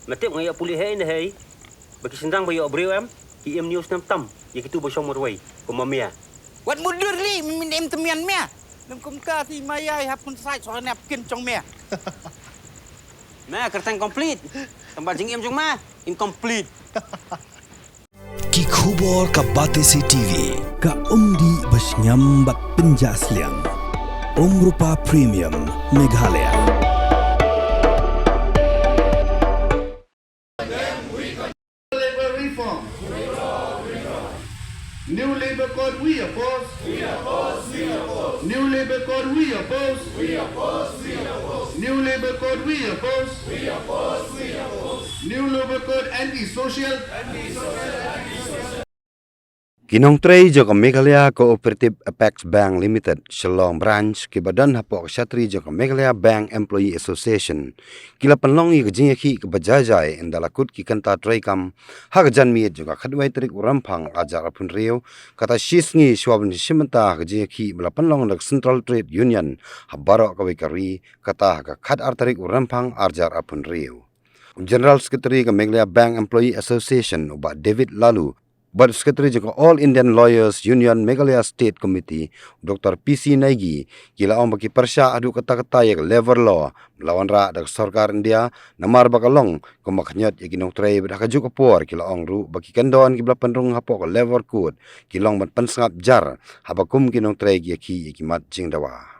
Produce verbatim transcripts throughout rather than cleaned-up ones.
Me tip nga ïoh pule hei ne hei. Ba ki shynrang ba ïoh briew em, ki im news nam tam ïa kitu ba shong marwei kum ma mia. Wat mutdur li, me im temian mia. Lem kumta ti ma ïai hap kun sait soal ne ap kin jong mia. Me kyrteng complete. Tang ba jingim jong me incomplete. Ki khubor ka Batesi T V. Ka umdih ba shngiam bad pynjah sliang. Umrupa Premium Meghalaya. Labor reform. New Labor Code, we oppose. New Labor Code, we oppose. New Labor Code, we oppose. New Labor Code, anti-social. Ki nongtrei jong ka Meghalaya Cooperative Apex Bank Limited, Shillong Branch, kiba don hapoh ka shatri jong ka Meghalaya Bank Employee Association, ki la pynlong ïa ka jingïakhih kaba jai jai ynda la kut ki kynta treikam ha ka janmiet jong ka khatwei tarik u Rymphang arhajar arphew hynriew, kata shi sngi shuwa ban shim bynta ha ka jingïakhih ba la pynlong da ka Central Trade Union ha baroh kawei ka ri, kata ha ka khatar tarik u Rymphang arhajar arphew hynriew. U General Secretary ka Meghalaya Bank Employee Association, u Bah David Laloo, bad u Secretary jong ka All Indian Lawyers Union Meghalaya State Committee, u Doktor P C Naigi, ki la ong ba ki pyrshah haduh katta katta ïa ka labour law ba la wanrah da ka sorkar India, namar ba ka long kumba khñiot ïa ki nongtrei, bad ha kajuh ka por ki la ong ruh ba ki kyndon kiba la pynrung hapoh ka Labour Code ki long ban pynsngap jar haba kum ki nongtrei ki ïakhih ïa ki mat jingdawa.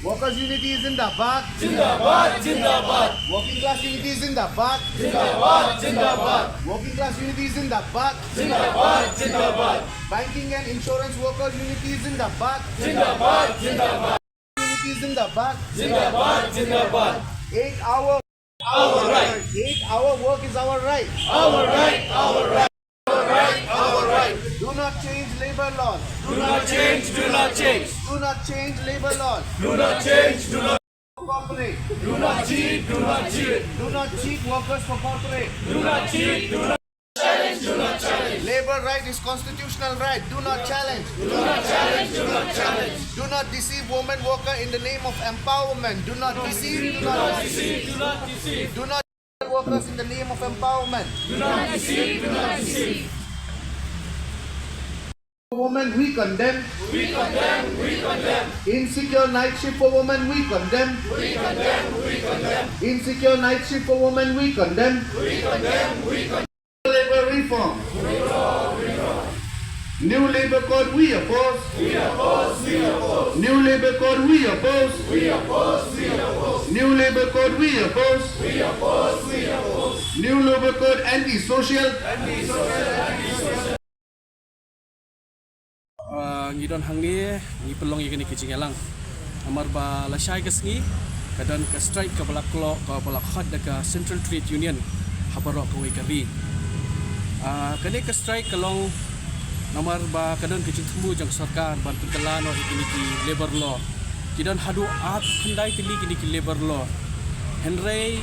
Workers Unity Zindabad. Zindabad, zindabad. Working Class Unity Zindabad. Zindabad, zindabad. Working Class Unity Zindabad. Zindabad, zindabad. Banking and Insurance Workers Unity Zindabad. Zindabad, zindabad. Unity Zindabad. Zindabad, zindabad. Eight hour. Our right. Eight hour work is our right. Our right, our right. Our right, our right. Do not change labor laws. Do not change, do not change. Do not change labor laws. Do not change, do not. Corporate. Do not cheat, do not cheat. Do not cheat workers for corporate. Do not cheat, do not. Challenge, do not challenge. Labor right is constitutional right. Do not challenge. Do not challenge, do not challenge. Do not deceive women worker in the name of empowerment. Do not deceive, do not deceive. Do not deceive, do not deceive. Do not workers in the name of empowerment. Do not deceive, do not deceive. Women, we condemn. We condemn, we condemn. Insecure night shift for women, we condemn. We condemn, we condemn. Insecure night shift for women, we condemn. We condemn, we condemn. Labor reform. New Labor Code, we oppose. We oppose, we oppose. New Labor Code, we oppose. We oppose, we oppose. New Labor Code, we oppose. We oppose, we oppose. New Labor Code, anti-social. Anti-social, anti-social. Ah, ngi don hangne, ngi pynlong ïa kane ka jingïalang. Namar ba lashai ka sngi, ka don ka strike kaba la klo-, kaba la khot da ka Central Trade Union ha baroh kawei ka ri. Ah, kane ka strike ka long namar ba ka don ka jingthmu jong sorkar ban pynkylla noh ïa kine ki labour law. Ki don haduh arphew khyndai tylli kine ki labour law. Hynrei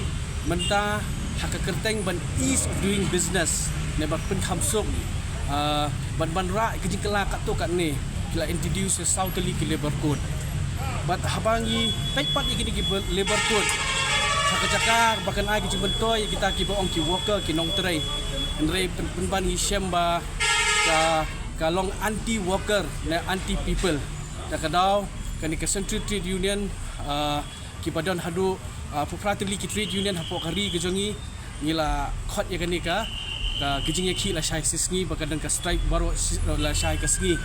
mynta ha ka kyrteng ban ease of doing business ne ban pynkham suk, ah, ban, ban rah ka jingkylla katto katne, ki la introduce ïa saw tylli ki labour code. Bad haba ngi peit pat ïa kine ki be-, labour code, ha ka jaka ba kan ai ka jingmyntoi ïa kita kiba ong ki worker, ki nongtrei, hynrei pyn-, pynban ngi shem ba ka, ka long anti worker ne anti people. Da ka daw kane ka Central Trade Union, ah, kiba don haduh, ah, phew phra tylli ki trade union hapoh ka ri ka jong ngi, ngi la khot ïa kane ka, ka, ka jingïakhih lashai shi sngi, ba ka don ka strike baroh shi, lashai ka sngi.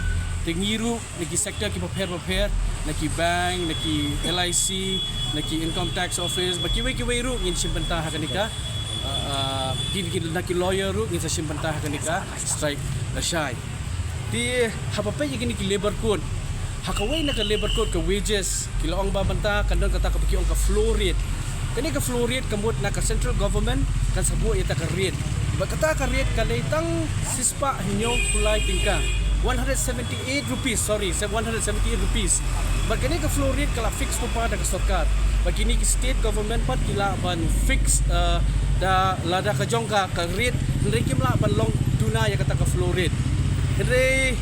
Te ngi ruh na ki sector kiba pher ba pher, na ki bank, na ki L I C, na ki income tax office, bad kiwei kiwei ruh ngin shim bynta ha kane ka, ah, ah, ki, ki, na ki lawyer ruh ngin sa shim bynta ha kane ka strike lashai. Te haba peit ïa kine ki labour code, ha kawei na ka labour code, ka wages, ki la ong ba mynta kan don kata kaba ki ong ka floor rate. Kane ka floor rate ka mut na ka central government kan sa buh ïa kata ka rate. Bad kata ka rate ka dei tang shispah hynñiewphew lai tyngka. One hundred seventy-eight rupees, sorry, se-, one hundred seventy-eight rupees. Bad kane ka floor rate ka la fix lypa da ka sorkar. Bad kine ki state government pat ki lah ban fix, eh, da lada ka jong ka, ka rate, hynrei kim lah ban long duna ïa kata ka floor rate. Hynrei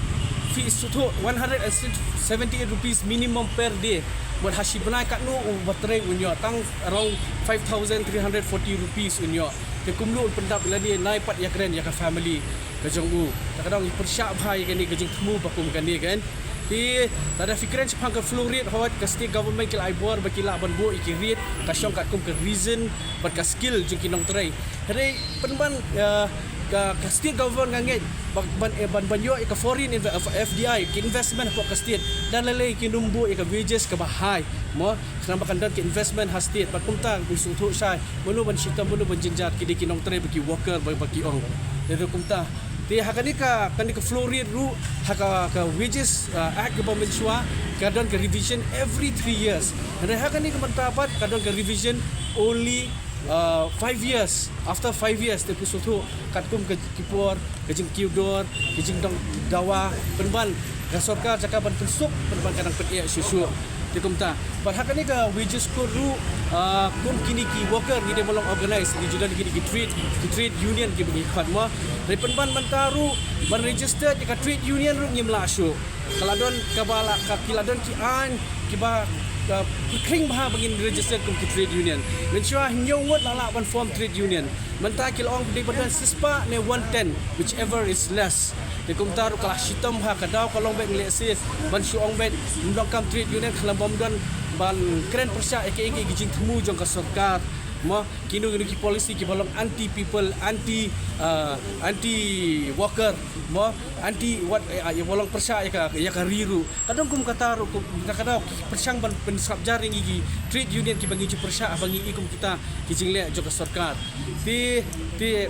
Fee suthu one hundred and seventy-eight rupees minimum per day. Mut ha shi bnai katno u ba trei un ïoh tang around five thousand three hundred forty rupees un ïoh. Te kumno un pyndap lane nai pat ïakren ïa ka family ka jong u. Ta ka dang pyrshah bha ïa kane ka jingthmu ba kum kane kan. Te lada phi kren shaphang ka flow rate hot ka state government ki la ai bor ba ki lah ban buh ïa ki rate ka shong katkum ka reason bad ka skill jong ki nongtrei. Hynrei pynban, eh, ka, ka state government nga ngeit ban, ban, eh, ban, ban ïoh ïa ka foreign inve-, F D I, ki investment hapoh ka state. Da lei lei kin ym buh ïa ka wages kaba high. Mo, khnang ba kan don ka investment ha state. Bad kumta u sngewthuh shai mano ban shitom, mano ban jynjar, ki dei ki nongtrei bad ki worker ba, ba ki ong. Te kumta. Te ha kane ka, kane ka flow rate ruh ha ka, ka wages, uh, act kaba mynshuwa ka don ka revision every three years. Hynrei ha kane ka mynta pat ka don ka revision only, uh, five years. After five years te phi sngewthuh katkum ka, ki por, ka jingkiew dor, ka jingdon dawa, pynban ka sorkar jaka ban pynsuk, pynban ka dang pyneh shuh shuh. Te kumta. Bad ha kane ka wages code ruh, ah, kum kine ki worker ngi dei ban long organize, ngi ju don kine ki trade, ki trade union kiba ngi khot mo. Hynrei pynban mynta ruh ban register ïa ka trade union ruh ngim lah shuh. Ka la don kaba la, ka, ki la don ki aiñ kiba, ah, pyrkhing bha ba ngin register kum ki trade union. Mynshuwa hynñiew ngut la lah ban form trade union. Mynta ki la ong dei ban don shispah ne one ten, whichever is less. Te kumta ruh ka la shitom ha ka daw ka long beit ngi lehse ban shu ong beit ym donkam trade union khnang ba ym don ban kren pyrshah ïa kaei kaei ki jingthmu jong ka sorkar. Mo, kino kino ki policy kiba long anti people, anti, ah, anti worker. Mo, anti wat, eh, ïa ba long pyrshah ïa ka, ïa ka ri ruh. Ka dang kum kata ruh, kum kata ka dang ki pyrshang ban pynsngap jar ïa ngi ki trade union kiba ngi ju pyrshah ba ngi i kum kita ki jingleh jong ka sorkar. Te, te,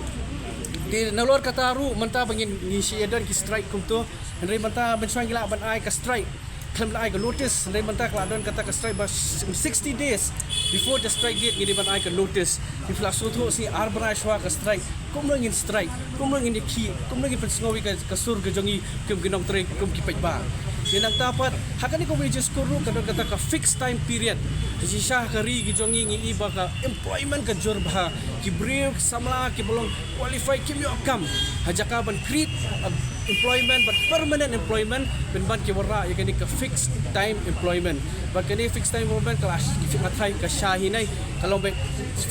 te nalor kata ruh mynta ba ngin, ngi shu ïa don ki strike kumto. Hynrei mynta mynshuwa ngi lah ban ai ka strike khlem da ai ka notice. Hynrei mynta ka la don kata ka strike ba sixty days before the strike date ngi dei ban ai ka notice. Ngi phi la sngewthuh shi ar bnai shuwa ka strike. Kumno ngin strike, kumno ngin ïakhih, kumno ngin pynsngew ïa ka, ka sur ka jong ngi kum ki nongtrei, kum ki paidbah. Te nangta pat ha kane ka wages code ruh ka don kata ka fixed time period. Shisha ha ka ri ka jong ngi ngi i ba ka employment ka jur bha. Ki briew ki samla kiba long qualified kim ïoh kam. Ha jaka ban create, uh, employment, ban permanent employment, pynban ki wanrah ïa kane ka fixed time employment. Bad kane fixed time employment ka la, nga tharai ka shai hi ne, ka long beit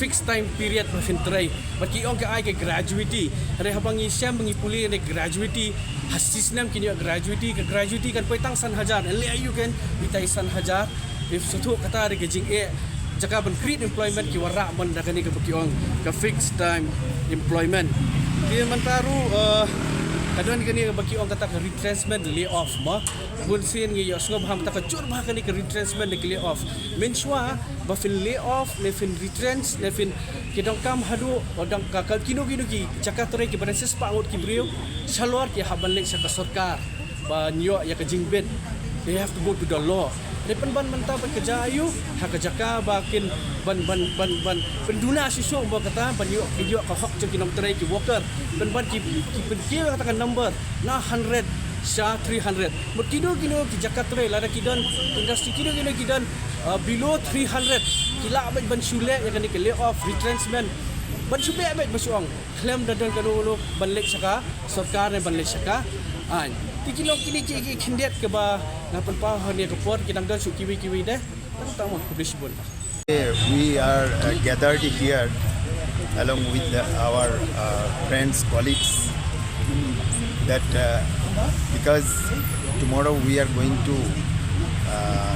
fixed time period ba phin trei. Bad ki ong ka ai ka gratuity. Hynrei haba ngi shem ba ngi pule ne gratuity, ha shi snem kin ïoh gratuity, ka gratuity kan poi tang san hajar. Leh aïu kan itai san hajar. Te sngewthuh kata dei ka jingeh. Jaka ban create employment ki wanrah man da kane kaba ki ong ka fixed time employment. Te mynta ruh, eh, ka don kane kaba ki ong kata ka retrenchment layoff mo. Bun sien ngi ïohsngew ba ha mynta ka jur bha kane ka retrenchment ne ka layoff. Mynshuwa ba phin layoff ne phin retrench ne phin, ki donkam haduh, o dang ka, ka kino kino ki jaka trei kiba don shispah ngut ki briew, shalor ki hap ban leit sha ka sorkar ban ïoh ïa ka jingbit. They have to go to the law. Hynrei pynban mynta bad ka jia aïu ha ka jaka ba kin ban, ban, ban, ban pynduna shuh shuh ba kata ban ïoh, ïoh ka hok jong ki nongtrei ki worker. Pynban ki, ki pynkiew kata ka number na hundred sha three hundred. Mut kino kino ki jaka trei lada ki don industry kino kino ki don, uh, below three hundred, ki lah beit ban shu leh ïa kane ka layoff, retrenchment. Ban shu beh beit ba shu ong khlem da don kano kano ban leit sha ka sorkar ne ban leit sha ka aiñ. Te ki long kine ki, ki khyndiat kiba nga pynpaw ha kane ka por, ki dang don shuh kiwei kiwei de. Tang tang mo, khublei shibun. We are, uh, gathered here along with the, our, uh, friends, colleagues, that, uh, because tomorrow we are going to, uh,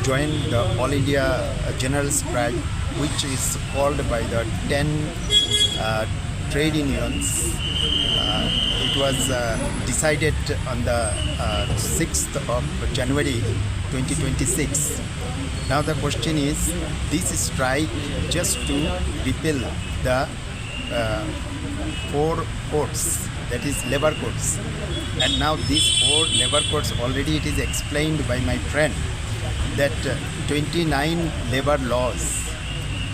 join the All India, uh, General Strike, which is called by the ten, uh, trade unions. Uh, it was, uh, decided on the, uh, sixth of January twenty twenty-six. Now the question is, this strike just to repeal the, uh, four codes, that is labor codes. And now these four labor codes, already it is explained by my friend that, uh, twenty-nine labor laws,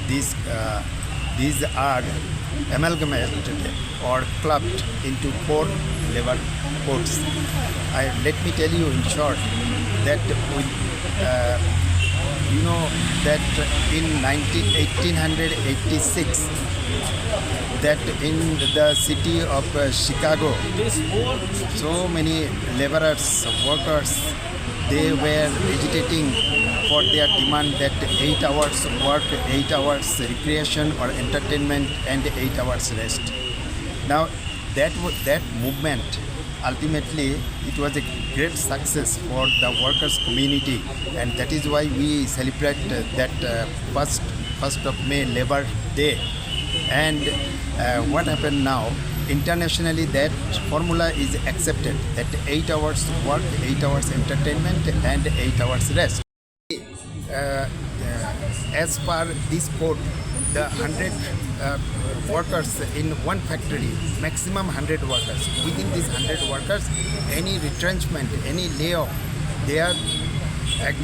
these, uh, these are amalgamated or clubbed into four labor codes. I, let me tell you in short that with, uh, you know that in nineteen, eighteen hundred eighty-six, that in the city of uh, Chicago, so many laborers, workers, they were agitating for their demand that eight hours work, eight hours recreation or entertainment, and eight hours rest. Now, that w- that movement, ultimately, it was a great success for the workers community, and that is why we celebrate uh, that uh, first first of May Labor Day. And uh, what happened now? Internationally, that formula is accepted, that eight hours work, eight hours entertainment, and eight hours rest. Uh, uh, as per this code, the hundred uh, workers in one factory, maximum hundred workers. Within these hundred workers, any retrenchment, any layoff, they are ag-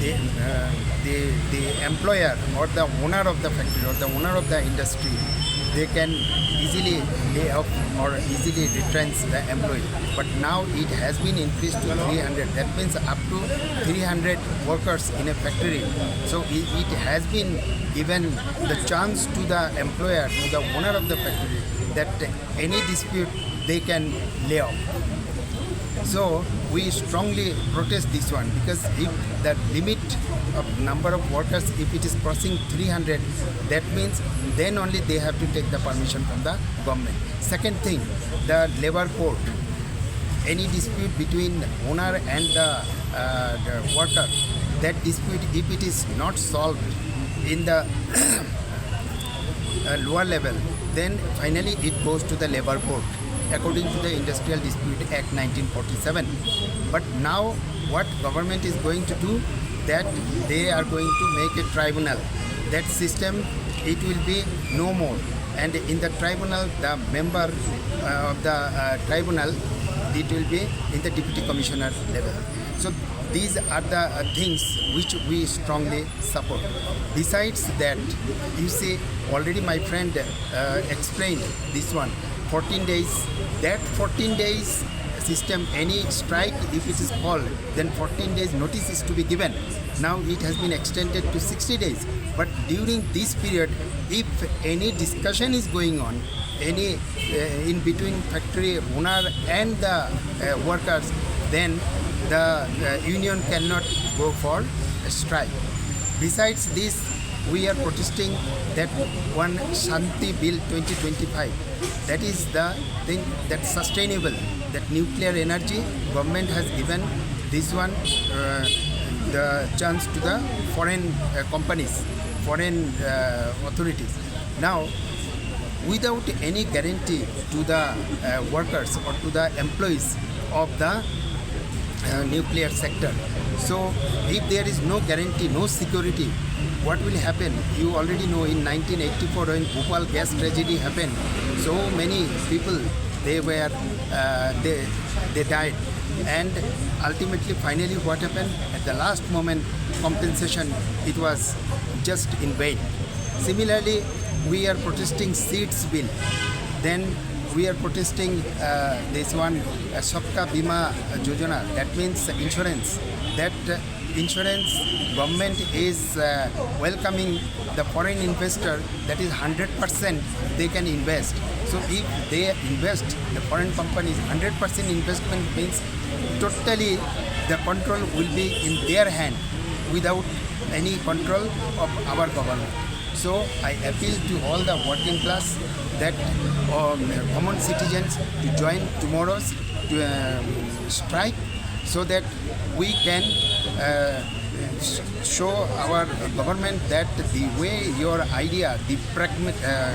the, uh, the, the employer or the owner of the factory or the owner of the industry, they can easily lay off or easily retrench the employee. But now it has been increased to three hundred. That means up to three hundred workers in a factory. So it, it has been given the chance to the employer, to the owner of the factory, that any dispute they can lay off. So we strongly protest this one, because if the limit of number of workers, if it is crossing three hundred, that means then only they have to take the permission from the government. Second thing, the labor court, any dispute between owner and the, uh, the worker, that dispute, if it is not solved in the uh, lower level, then finally it goes to the labor court according to the Industrial Dispute Act nineteen forty-seven. But now what government is going to do, that they are going to make a tribunal. That system, it will be no more. And in the tribunal, the member uh, of the uh, tribunal, it will be in the deputy commissioner level. So these are the uh, things which we strongly support. Besides that, you see, already my friend uh, explained this one, fourteen days. That fourteen days system, any strike, if it is called, then fourteen days notice is to be given. Now it has been extended to sixty days. But during this period, if any discussion is going on, any uh, in between factory owner and the uh, workers, then the uh, union cannot go for a strike. Besides this, we are protesting that one Shanti Bill twenty twenty-five. That is the thing that sustainable, that nuclear energy, government has given this one uh, the chance to the foreign uh, companies, foreign uh, authorities. Now, without any guarantee to the uh, workers or to the employees of the uh, nuclear sector. So, if there is no guarantee, no security, what will happen? You already know, in nineteen eighty-four, when Bhopal gas tragedy happened, so many people, they were uh, they they died, and ultimately, finally, what happened? At the last moment, compensation, it was just in vain. Similarly, we are protesting seats bill. Then we are protesting uh, this one, uh, Sabka Bima Yojana. That means insurance. That uh, insurance, government is uh, welcoming the foreign investor. That is hundred percent they can invest. So if they invest, the foreign companies, hundred percent investment means totally the control will be in their hand without any control of our government. So I appeal to all the working class, that um, common citizens, to join tomorrow's uh, strike, so that we can uh, sh- show our government that the way your idea, the pragma- uh,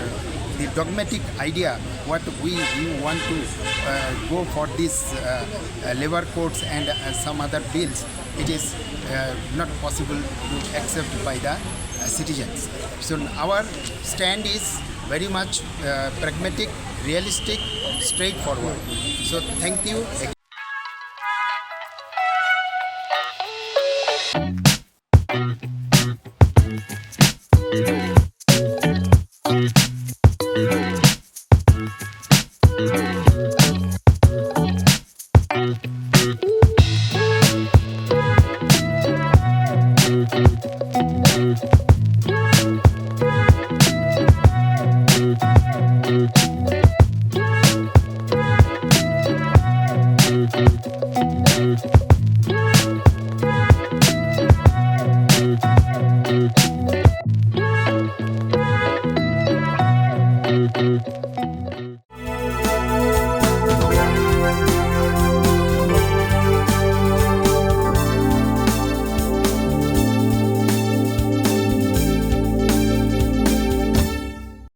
the dogmatic idea, what we you want to uh, go for this uh, uh, labor codes and uh, some other bills, it is uh, not possible to accept by the uh, citizens. So our stand is very much uh, pragmatic, realistic, straightforward. So thank you.